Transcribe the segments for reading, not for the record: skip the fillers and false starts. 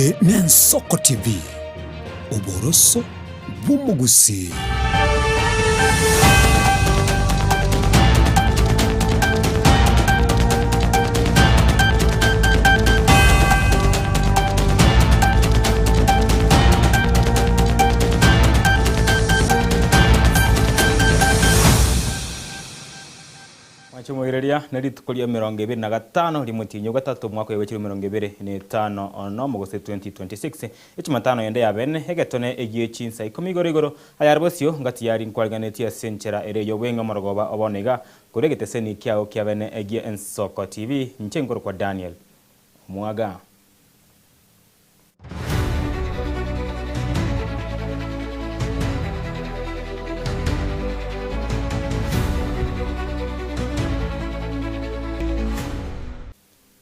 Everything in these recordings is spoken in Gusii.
Eye n'Ensoko TV, oboroso bw'omogusii. Mwanche moireria, ne rituko ria emerongo ebere na gatano ri'omotienyi o gatato omwaka oyo bw'echilifu emerongo ebere na etano nomo gose 2026, echumatano ende ya bene, egetone egie chinsa ikomi igoro igoro, ayare bosio ngati yari nkwariganetie ase enchera ere y'obweng'e omorogoba o bono iga, korwa egeteseni kiao kia bene egie Ensoko TV, inche nkorokwa Daniel Omwaga.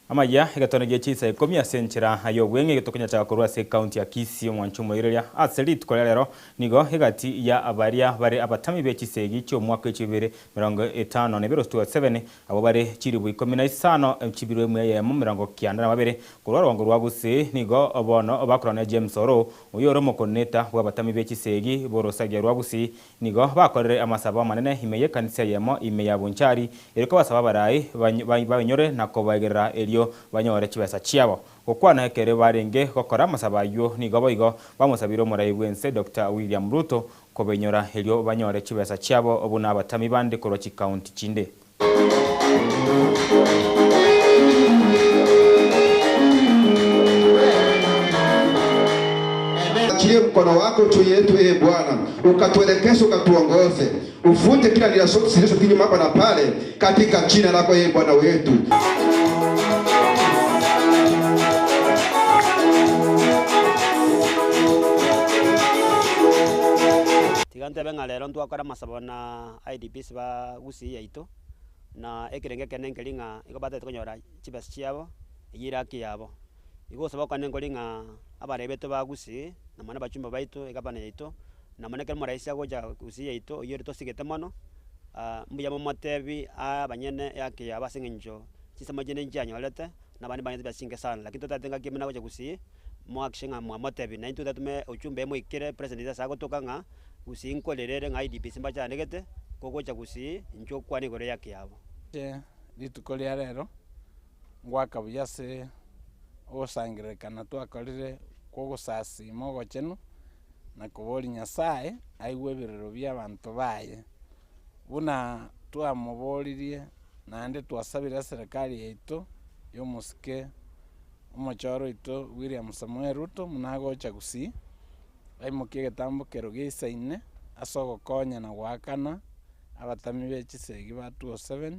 Amayia, egetono gie chinsa ikomi ase enchera y'obweng'e getokonyacha korwa ase ekaunti ya Kisii omwancho omoireria ase rituko ria rero nigo egati ya baria bare abatami be chisegi chi'omwaka echibere 52 27 Abwo bare chilifu ikomi na isano, chibiro emia eyemo 92, korwa orogongo rwa Gusii, nigo bono bakorana James Oroo, oyio ore omokoneta bw'abatami be chisegi b'orosagia rwa Gusii, nigo bakorire amasabo amanene ime y'ekanisa eyemo ime ya Bonchari, erio kobasaba abarai bainyore na kobaegerera erio banyore chibesa chiabo. Gokwana ekero barenge gokora amasabo ayio nigo boigo bamosabire omorai bw'ense Doctor William Ruto Kobainyora erio banyore chibesa chiabo buna abatami bande korwa chikaunti chinde. Achilie mkono wako juu yetu, ee Bwana, ukatuelekeze, ukatuongoze, uvunje kila nira zote zilizo kinyume hapa na pale, katika jina lako ee Bwana wetu. Tiga ntebe ng'a rero ntwakora amasabo na IDPs ba Gusii yaito, na ekerengo ekene nkeri ng'a igo batagete konyora chibesa chiabo, eyio ere haki yabo. Igo gosaba okwane nkori ng'a abarei baito ba Gusii, na mono abachumba baito, egavana yaito, na mono ekero omoraisi agocha Gusii yaito oyio ore tosigete mono, mbuya momotebi aa abanyene ehaki yabo ase eng'encho chinsemo chinde nchianyorete, na abande mbanyete chibesa chinke sana. Lakini totagete ngaki buna agocha Gusii, moakikishe ng'a mwamotebi, na intwe totome ujumbe emoikere president ase agotoka ng'a Gusii nkorerere ng'a IDPs mbachandegete, kogocha Gusii inchuo okwane igoro y'ehaki yabo. Inche rituko ria rero ngoaka buya ase ogosangererekana twakorire kw'ogosasiima ogochenu, na koboria Nyasae aigwe ebirero bi'abanto baye, buna twamoboririe naende twasabire eserekari yaito y'omosike omochoro oito William Samoei Ruto buna agocha gusii, aimokie egetambokero geisaine ase ogokonya na goakana abatami be chisegi ba 207,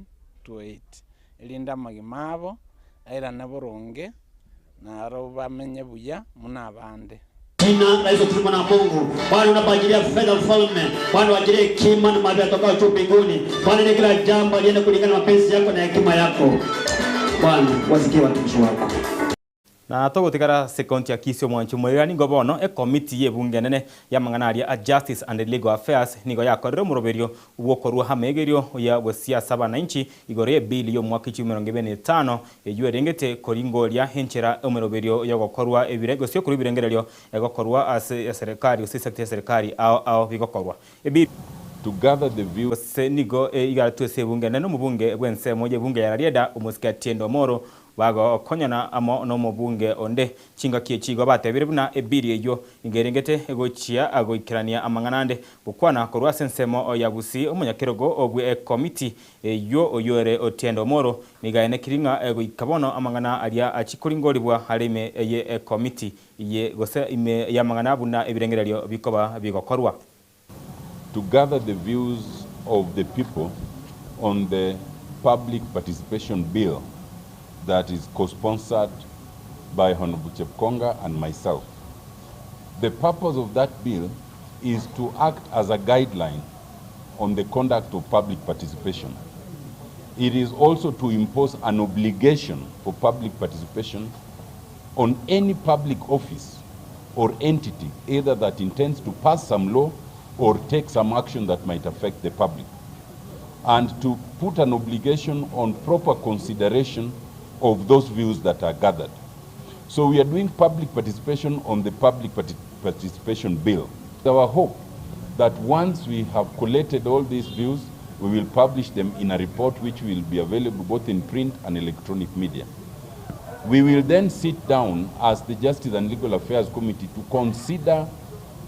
208, erinde amagima abo airane boronge, na aro bamenye buya buna abande. Jina la Yesu Kristo mwana wa Mungu. Bwana unapoajilia fedha mfalme, Bwana uajilie hekima na maarifa yatokayo juu mbinguni. Bwana ili kila jambo liende kulingana na mapenzi yako na hekima yako. Bwana wasikie watumishi wako. Na togotigara ase ekaunti ya Kisii omwanchi omoirani nigo bono ekomiti y'ebunge enene y'amang'ana aria a Justice and Legal Affairs nigo yakorire omoroberio bw'okorua amegerio ya gosiasa abananchi igoro y'ebill y'omwaka echumi emerongo ebere na etano eyio erengete koringoria enchera emeroberio y'ogokorwa ebire gose okorua ebirengererio egokorwa ase eserekari gose esector y'eserekari ao ao bigokorwa. Ebill. To gather the views. Gose nigo igaretwe ase ebunge enene omobunge bw'ensemo y'ebunge ya Rarieda omosike Atieno Omoro Bagokonyana amo nomobunge onde. Chingaki echi igo batebire buna ebiri eyio nigo erengete gochia goikerania amang'ana ande. Gokwana korwa ase ensemo ya Gusii omonyakerogo bwe ekomiti eyio oyio ere Otiende Omoro nigo aenekiri ng'a goika bono amang'ana aria achia koringorigwa are ime ye ekomiti eye gose ime y'amang'ana buna ebirengererio bikoba bigokorwa. To gather the views of the people on the Public Participation Bill that is co-sponsored by Honourable Chepkonga and myself. The purpose of that bill is to act as a guideline on the conduct of public participation. It is also to impose an obligation for public participation on any public office or entity either that intends to pass some law or take some action that might affect the public, and to put an obligation on proper consideration of those views that are gathered. So we are doing public participation on the public participation bill. It's our hope that once we have collated all these views, we will publish them in a report which will be available both in print and electronic media. We will then sit down as the Justice and Legal Affairs Committee to consider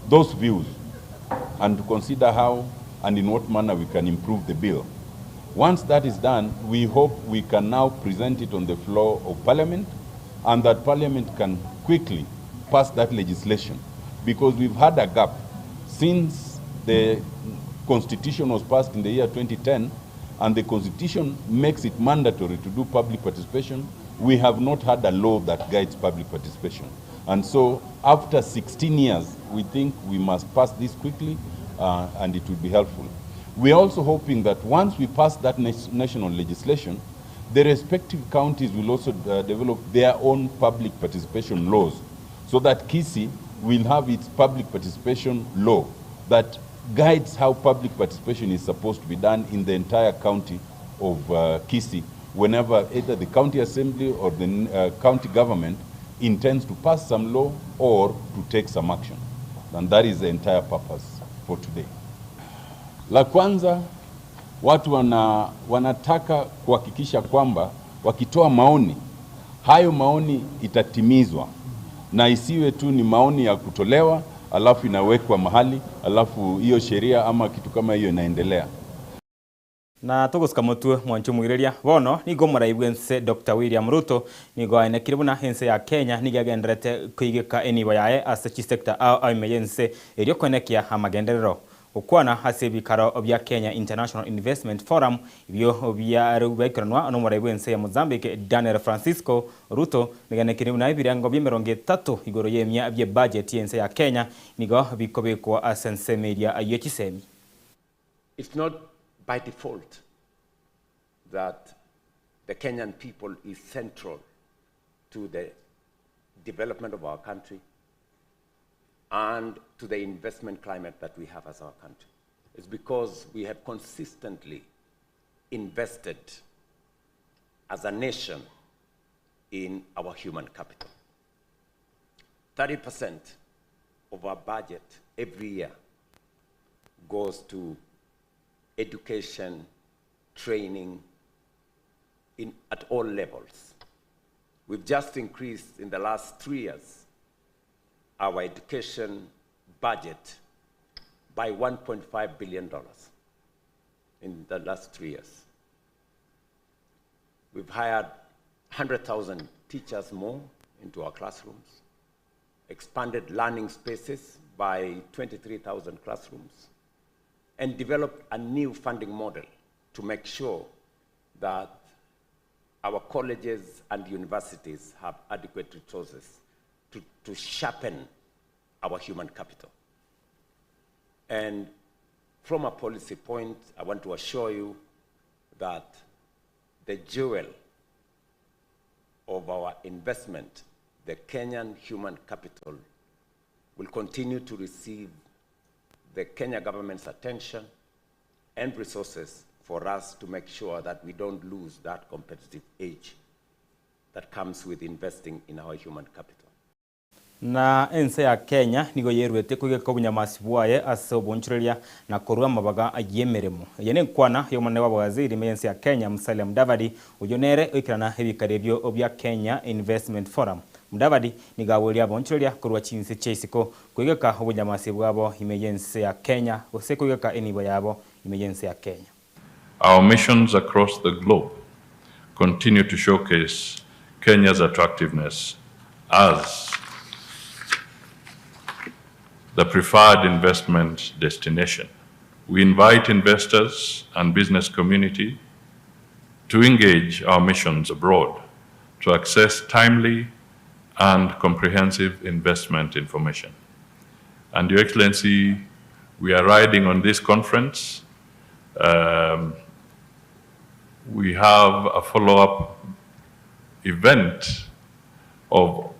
those views and to consider how and in what manner we can improve the bill. Once that is done, we hope we can now present it on the floor of Parliament and that Parliament can quickly pass that legislation, because we've had a gap since the Constitution was passed in the year 2010, and the Constitution makes it mandatory to do public participation. We have not had a law that guides public participation. And so after 16 years, we think we must pass this quickly, and it will be helpful. We are also hoping that once we pass that national legislation, the respective counties will also develop their own public participation laws, so that Kisii will have its public participation law that guides how public participation is supposed to be done in the entire county of Kisii, whenever either the county assembly or the county government intends to pass some law or to take some action. And that is the entire purpose for today. La kwanza, watu wanataka kuhakikisha kwamba wakitoa maoni, hayo maoni itatimizwa na isiwe tu ni maoni ya kutolewa alafu inawekwa mahali alafu hiyo sheria ama kitu kama hiyo inaendelea. Na tugusika mutwe mwanchu mwireria bono nigo muraibwe nse Dr. William Ruto nigo ainekire buna ense ya Kenya nigo agenderete kuigika enibo yaye ase chisector ao aime yense erio kwenekia amagenderero okwana ase ebikaro bya Kenya International Investment Forum ibyo byarubekeranwa no muraibwe ense ya Mozambique Daniel Francisco Ruto niganekire buna ebirango bya 30 igoro yemia bya budget yense ya Kenya nigo bikobekwa ase ense media yechisemi. It's not by default that the Kenyan people is central to the development of our country and to the investment climate that we have as our country. It's because we have consistently invested as a nation in our human capital. 30% of our budget every year goes to education, training, at all levels. We've just increased in the last 3 years our education budget by $1.5 billion in the last 3 years. We've hired 100,000 teachers more into our classrooms, expanded learning spaces by 23,000 classrooms, and developed a new funding model to make sure that our colleges and universities have adequate resources to sharpen our human capital. And from a policy point, I want to assure you that the jewel of our investment, the Kenyan human capital, will continue to receive the Kenya government's attention and resources for us to make sure that we don't lose that competitive edge that comes with investing in our human capital. Na ense ya Kenya nigo yerwete kwigeka obunyamasi bwaye ase obonchoreria na korwa amabaga y'emeremo. Eye nenkwana y'omonene wa bawaziri me ense ya Kenya Musalia Mudavadi oyo nere oikerana ebikare ebio bya Kenya Investment Forum. Mudavadi nigo aboria abonchoreria korwa chinse chia isiko kwigeka obunyamasi bwabo ime y'ense ya Kenya gose kwigeka enibo yabo ime y'ense ya Kenya. Our missions across the globe continue to showcase Kenya's attractiveness as the preferred investment destination. We invite investors and business community to engage our missions abroad to access timely and comprehensive investment information. And Your Excellency, we are riding on this conference. We have a follow-up event of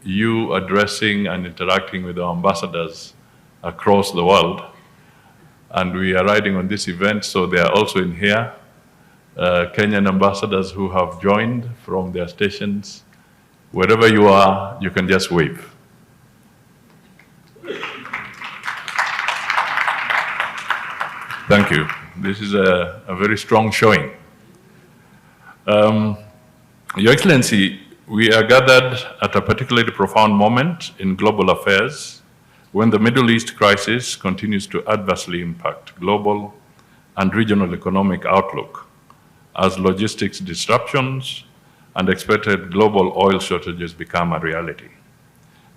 you addressing and interacting with our ambassadors across the world. And we are riding on this event, so they are also in here. Kenyan ambassadors who have joined from their stations Wherever you are, you can just wave. Thank you. This is a, a very strong showing. Um, Your Excellency, we are gathered at a particularly profound moment in global affairs when the Middle East crisis continues to adversely impact global and regional economic outlook as logistics disruptions and expected global oil shortages become a reality.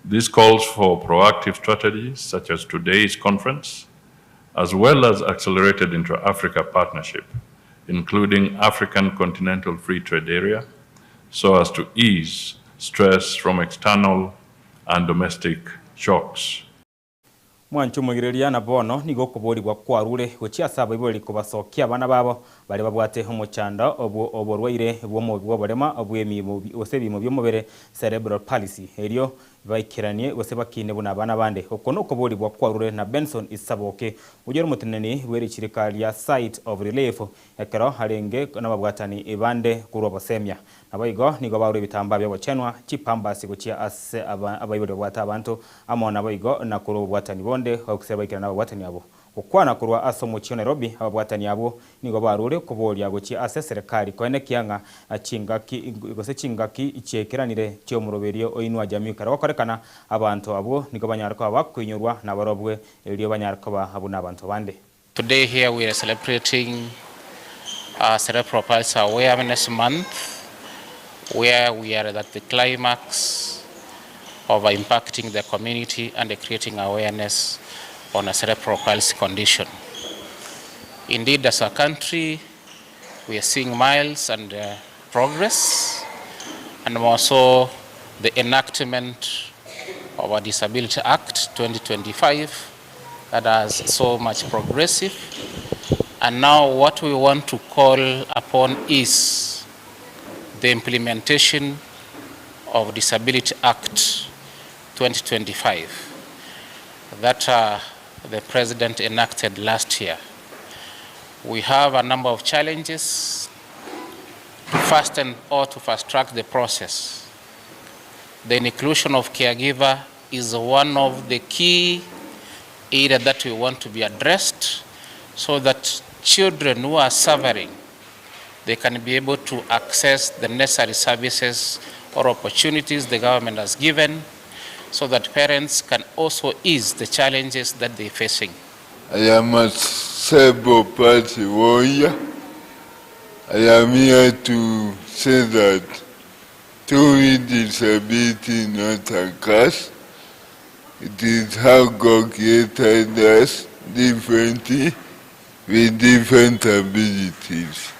This calls for proactive strategies such as today's conference, as well as accelerated intra-Africa partnership, including African Continental Free Trade Area, so as to ease stress from external and domestic shocks. Mwanche omoigereria, na bono nigo okoboorigwa kwarure gochia ase abaibori kobasokia abana babo baria babwate omochando obwo oborwaire bw'oborema bw'emimo gose ebiimo bi'omobere, cerebral palsy, erio baikeranie gose bakine buna abana bande. Oko nokoboorigwa kwarure na Benson Isaboke, oyio ore omoteneneri bw'erichirika ria Sight of Relief ekero arenge nababwatani bande korwa obosemia. Naboigo nigo barure ebitambaa bi'ogochenwa, chipambasi gochia ase abaibori babwate abanto, amo naboigo na korwa obobwatani bonde gose baikera nababwatani abwo. Gokwana korwa ase omochie o Nairobi, ababwatani abwo nigo barure koboria gochia ase eserekari koenekia ng'a chingaki gose chingaki chiaikeranire chi'omoroberio o Inua Jamii kare gokorekana, abanto abwo nigo banyare koba bakoinyorwa nabarobwe erio banyare koba buna abanto bande. Today here we are celebrating uh, Cerebral Palsy Awareness Month, where we are at the climax of impacting the community and creating awareness on a cerebral palsy condition. Indeed, as a country, we are seeing miles and uh, progress, and more so the enactment of our Disability Act 2025 that has so much progressive. And now what we want to call upon is the implementation of Disability Act 2025 that uh, the President enacted last year. We have a number of challenges to fasten or to fast track the process. The inclusion of caregiver is one of the key area that we want to be addressed so that children who are suffering, they can be able to access the necessary services or opportunities the government has given so that parents can also ease the challenges that they're facing. I am a cerebral palsy warrior. I am here to say that truly disability is not a curse. It is how God created us differently with different abilities.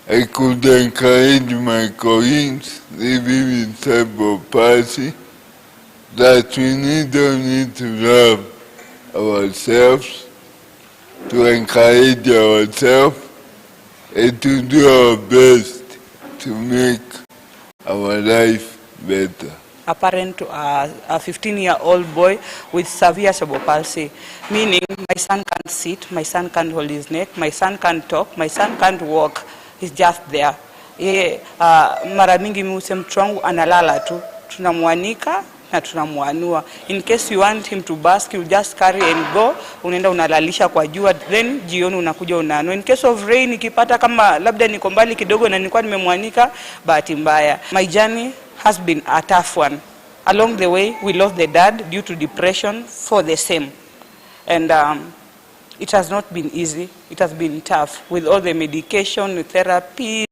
I could encourage my colleagues living with cerebral palsy that we need only to love ourselves, to encourage ourselves, and to do our best to make our life better. A parent to a 15-year-old boy with severe cerebral palsy, meaning my son can't sit, my son can't hold his neck, my son can't talk, my son can't walk. He's just there. Yeye mara mingi mimi husema mtoto wangu analala tu, tunamwanika na tunamwanua. In case you want him to bask, you just carry and go, unaenda unalalisha kwa jua, then jioni unakuja unaanua. In case of rain, ikipata kama labda niko mbali kidogo na nilikuwa nimemwanika, bahati mbaya. My journey has been a tough one. Along the way, we lost the dad due to depression for the same. And it has not been easy. It has been tough with all the medication, therapy.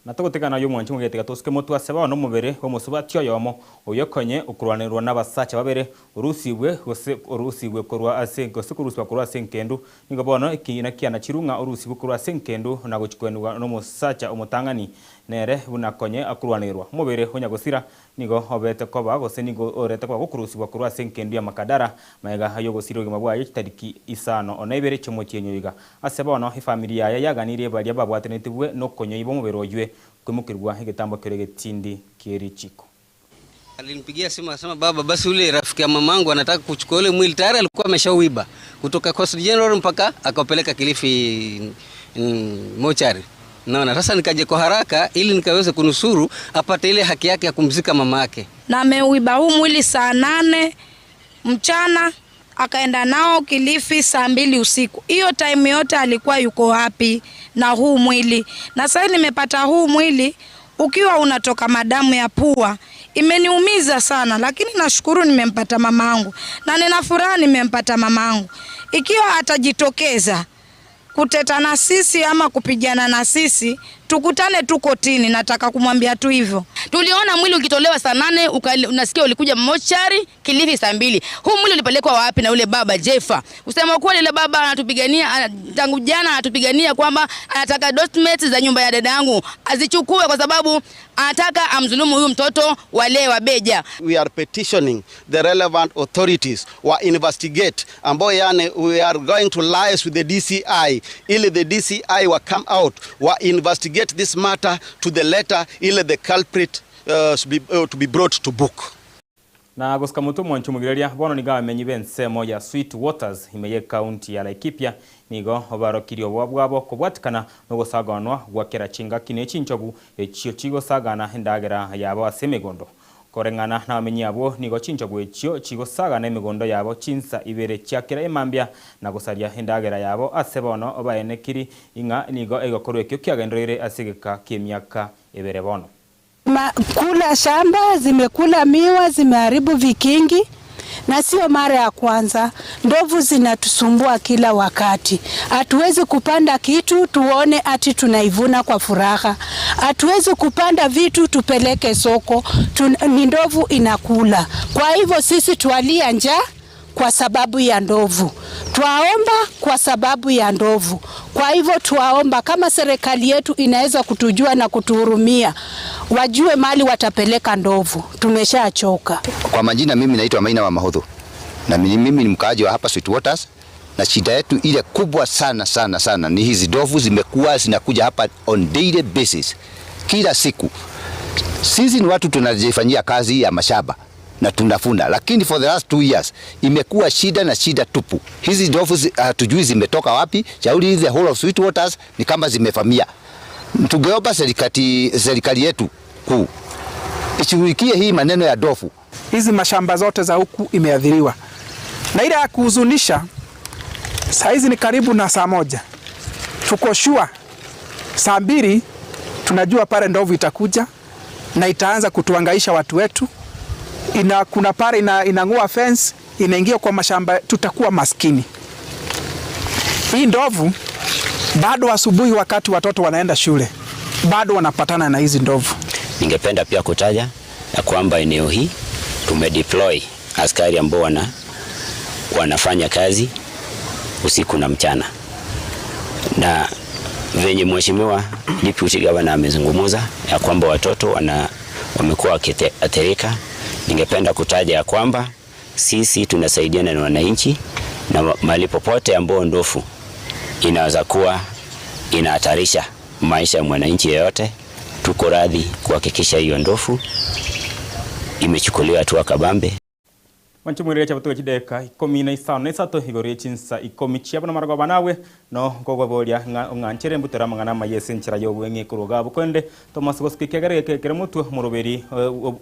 Na togotigana ayio omwanchi mogetiga tosuke motwe ase bono omobere bw'omosubati oyomo oyio okonye okorwanerwa n'abasacha babere orusigwe gose orusigwe korwa ase gose korusigwa korwa ase enkendu. Nigo bono ekiina kianachirwe ng'a orusigwe korwa ase enkendu na gochia kwenigwa n'omosacha omotang'ani nere buna konye akorwanerwa. Omobere o nyagosira nigo obete koba gose nigo orete koba gokorusigwa korwa ase enkendu ya Makadara magega ay'ogosira obogima bwaye chitariki isano na ibere chi'omotienyi oiga. Ase bono efamiri yaye yaganirie baria babwatanetigwe nokonyoiba omobere oywe koimokerigwa egetambo keria egetindi ki'erichiko. Alinipigia simu akasema, baba, basi ule rafiki ya mamangu anataka kuchukua ule mwili, tayari alikuwa ameshauiba kutoka Coast General mpaka akapeleka Kilifi mortuary. Naona sasa nikaje kwa haraka ili nikaweze kunusuru apate ile haki yake ya kumzika mama yake. Na ameuiba huu mwili saa 8 mchana akaenda nao Kilifi saa 2 usiku. Hiyo time yote alikuwa yuko wapi na huu mwili? Na sasa nimepata huu mwili ukiwa unatoka madamu ya pua. Imeniumiza sana, lakini nashukuru nimempata mamangu. Na nina furaha nimempata mamangu. Ikiwa atajitokeza kuteta na sisi ama kupigana na sisi, tukutane tu kotini, nataka kumwambia tu hivyo. Tuliona mwili ukitolewa saa 8, unasikia ulikuja mochari Kilifi saa 2. Huu mwili ulipelekwa wapi na ule baba Jeffa? Kusema kweli yule baba anatupigania, tangu jana anatupigania kwamba anataka documents za nyumba ya dada yangu azichukue kwa sababu anataka amdhulumu huyu mtoto wale wa Beja. We are petitioning the relevant authorities wa investigate, ambao yani we are going to liaise with the DCI ili the DCI wa come out wa investigate this matter to the letter ili the culprit to be brought to book. Na gusika mutu mwanchu mugireria bono niga bamenyi b'ensemo ya Sweet Waters imeye county ya Laikipia nigo barokirie obwa bwabo kobwatikana nogosaganwa gwakera chingaki ne chinchogu echio chigosagana endagera yabo ase emegondo. Koreng'ana na bamenyi abo nigo chinchogu echio chigosagana emegondo yabo chinsa ibere chiakera emambia na gosaria endagera yabo ase bono baenekiri ing'a nigo egokorwa ekio kiagendereire ase egeka kia emiaka ebere bono. Kula shamba, zimekula miwa, zimeharibu vikingi, na sio mara ya kwanza. Ndovu zinatusumbua kila wakati. Hatuwezi kupanda kitu tuone ati tunaivuna kwa furaha. Hatuwezi kupanda vitu tupeleke soko, ni ndovu inakula. Kwa hivyo sisi twalia njaa kwa sababu ya ndovu. Twaomba kwa sababu ya ndovu. Kwa hivyo twaomba kama serikali yetu inaweza kutujua na kutuhurumia, wajue mali watapeleka ndovu. Tumeshachoka. Kwa majina mimi naitwa Maina wa Mahodho. Na mimi ni mkaaji wa hapa Sweet Waters. Na shida yetu ile kubwa sana sana sana ni hizi ndovu zimekuwa zinakuja hapa on daily basis. Kila siku. Sisi ni watu tunajifanyia kazi ya mashamba na tunafuna, lakini for the last 2 years imekuwa shida na shida tupu. Hizi ndovu hatujui zimetoka wapi. Shauri the whole of Sweet Waters ni kama zimefamia. Tungeomba serikali yetu kuu ishughulikie hii maneno ya ndovu. Hizi mashamba zote za huku imeathiriwa. Na ile ya kuhuzunisha, saa hizi ni karibu na saa 1. Tuko sure saa 2 tunajua pale ndovu itakuja na itaanza kutuhangaisha watu wetu. Kuna pale inang'oa fence, inaingia kwa mashamba, tutakuwa maskini. Hii ndovu bado asubuhi wakati watoto wanaenda shule bado wanapatana na hizi ndovu. Ningependa pia kutaja ya kwamba eneo hii tumedeploy askari ambao wanafanya kazi usiku na mchana. Na venye Mheshimiwa Deputy Governor amezungumza ya kwamba watoto wamekuwa wakiathirika, ningependa kutaja ya kwamba sisi tunasaidiana na wananchi na mahali popote ambao ndovu inaweza kuwa inahatarisha maisha ya mwananchi yeyote, tuko radhi kuhakikisha hiyo ndovu imechukuliwa hatua kabambe. Wanchumwirire cha batuga chideka 15 na 3 igoro chinsa 10 chiabo na marago banawe no ngogoboria ng'anchere mbutora mang'ana mayese nchira yobweng'e kuruga bukonde Thomas Goski kegere kekere mutu muruberi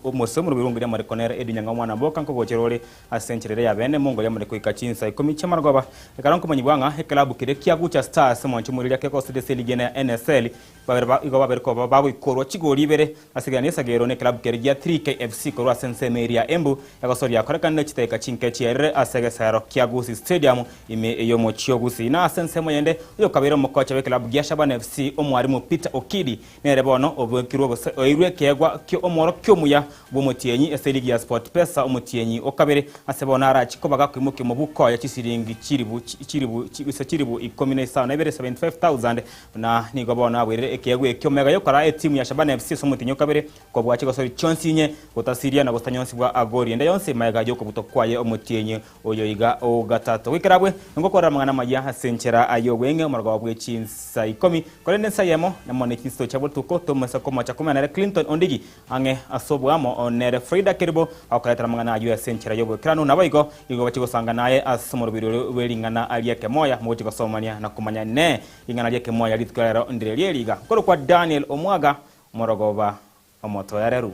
omose muruberi ngiri marikonera edinya mwana boka nkogocherore ase nchirere ya bene mungo ya muri kuika chinsa 10 chia maragoba ekaranko manyibwanga eklabu kire kia Gucha Stars mwanchumwirire keko side ligi ya NSL babere igo babere ko bago ikorwa chigori ibere asigania sagero ne club kere gia 3KFC korwa sense area Embu yagosoria korekana chiteka chinke chiere asegesero kia Gusii Stadium ime eyomo chio Gusii na sense moyende uyo kabere mukocha we club gia Shabana FC omwarimu Peter Okidi nere bono obwekirwe gose oirwe kegwa kio omoro kio muya bw'omotienyi ase ligi ya Sport Pesa omotienyi okabere ase bono arachi kobaga kwimuki mubuko ya chisiringi chiribu chiribu chiguse chiribu 15 na ibere 75000 na nigo bono abwirire ekegwa ekio mega yokora etimu ya Shabana FC so omotienyi okabere kobwachi gosori chonsinye gotasiria na gotanyonsi bwa agori ende yonse maega yoko buto. kwaye omotienyi oyo iga o gatato. Goikera abwe ngokorera amang'ana amaya ase enchera y'obweng'e omorogoba bwe chinsa ikomi, korende ensa eyemo namo ne chinsa chia botuko tomesa komocha komenya nere Clinton Ondigi ang'e ase oboamo nere Frida Kerubo agokoretera amang'ana ayio ase enchera y'oboikeranu. Naboigo igo bachia gosanga naye ase omorobiri oria bwe ring'ana ri'ekemoya mogochia gosomania na komanya ne ring'ana ri'ekemoya rituko ria rero ndire ri'eriga. Nkorokwa Daniel Omwaga, omorogoba omotoereru.